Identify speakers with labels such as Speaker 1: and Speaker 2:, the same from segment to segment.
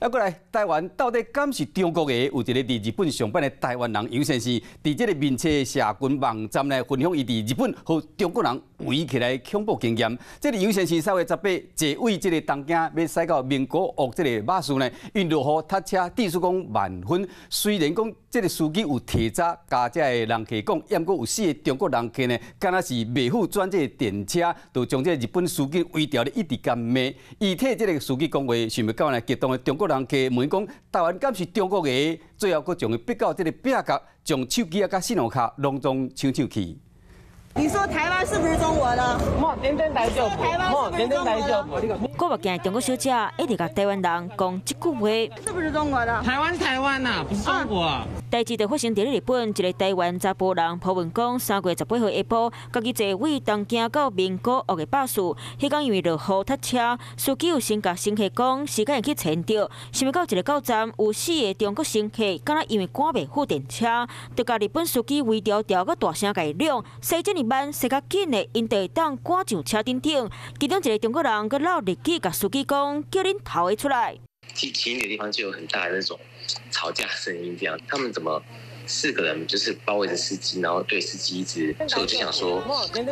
Speaker 1: 啊，閣來台灣到底敢是中國的？有一个佇日本上班的台灣人楊先生，佇這个面冊社群網站來分享伊佇日本予中國人圍起來恐怖經驗。這个楊先生3月18坐位這个東京欲駛到名古屋這个巴士呢，因落雨塞車，致使講慢分。雖然講這个司機有提早共這个人客講，毋過有四个中國人客呢，敢若是袂赴轉這个電車，就將這个日本司機圍牢咧，一直共罵。伊替這个司機講話，想袂到呢，激動的中國人客問講：台灣敢是中國的？最後閣將伊逼到這个壁角，將手機啊佮信用卡攏總搶搶去。
Speaker 2: 你說台灣是不是中國的？台灣是不是中國的？
Speaker 3: 過目鏡的中國小姐一直共台灣人講這句話。
Speaker 2: 是不是中國的？
Speaker 4: 台灣是台灣吶，不是中國。
Speaker 3: 代誌就發生佇咧日本，一个台灣查埔人 po 文講，3月18號下晡，家己坐位東京到名古屋的巴士，彼工因為落雨塞車，司機有先共乘客講時間會去延著，想袂到一个到站有四个中國乘客，敢若因為趕袂赴電車，就共日本司機圍牢牢，閣大聲共伊嚷，駛遮爾慢，駛較緊的，𪜶就會當趕上車頂頂。其中一个中國人閣落日語共司機講，叫恁頭家出來。
Speaker 5: 其實那個地方就有很大的那種吵架聲音，這樣他們怎麼四個人就是包圍着司機，然後對司機一直，所以我就想說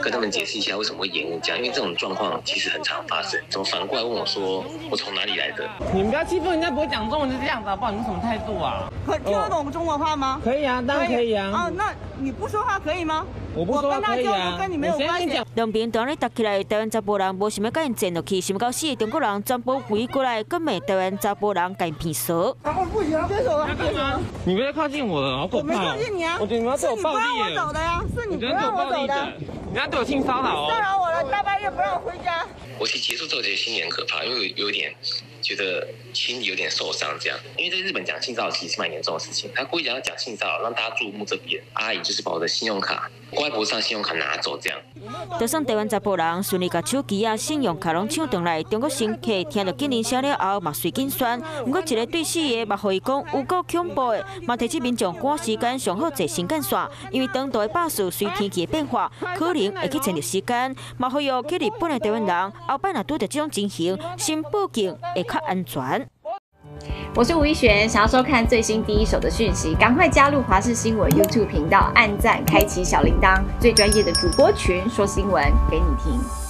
Speaker 5: 跟他們解釋一下為什麼會延誤這樣，因為這種狀況其實很常發生。怎麼反過來問我說我從哪裡來的？
Speaker 4: 你們不要欺負人家不會講中文就這樣子好不好？你們什麼態度啊？
Speaker 2: 可聽得懂中國話嗎？
Speaker 4: 可以啊，當然可以啊。
Speaker 2: 啊，那你不說話可以嗎？
Speaker 4: 我不說話可以啊。
Speaker 2: 跟你沒有關係。
Speaker 3: 兩邊當咧打起來，台灣查埔人無想欲共𪜶戰落去，想袂到四个中國人全部圍過來，閣罵台灣查埔人共𪜶騙趖。
Speaker 2: 不行，別走了，別走了！
Speaker 4: 你別靠近我了，好可怕！
Speaker 2: 我沒靠近你啊，
Speaker 4: 我覺得你們要對我暴力。
Speaker 2: 是你不讓我走的呀，是你不讓我走的。
Speaker 4: 你要對我性騷擾哦！
Speaker 2: 騷擾我了，大半夜不讓我回家。
Speaker 5: 我其實結束之後覺得心裡很可怕，因為有點覺得心裡有點受傷，這樣。因為在日本講性騷擾其實是蠻嚴重的事情，他故意講要講性騷擾，讓大家注目這邊。阿姨就是把我的信用卡掛在脖子上，信用卡拿走，這樣。
Speaker 3: 就算台灣查埔人順利共手機啊、信用卡攏搶轉來，中國乘客聽著警鈴聲了後嘛隨緊旋。毋過一个對四个嘛予伊講有夠恐怖的，嘛提醒民眾趕時間上好坐新幹線，因為長途的巴士隨天氣的變化，可能會去延著時間。嘛呼籲去日本的台灣人，後擺若拄著這種情形，先報警會較安全。
Speaker 6: 我是吳一璇，想要收看最新第一手的訊息，趕快加入華視新聞 YouTube 頻道，按讚，開啟小鈴鐺，最專業的主播群說新聞給你聽。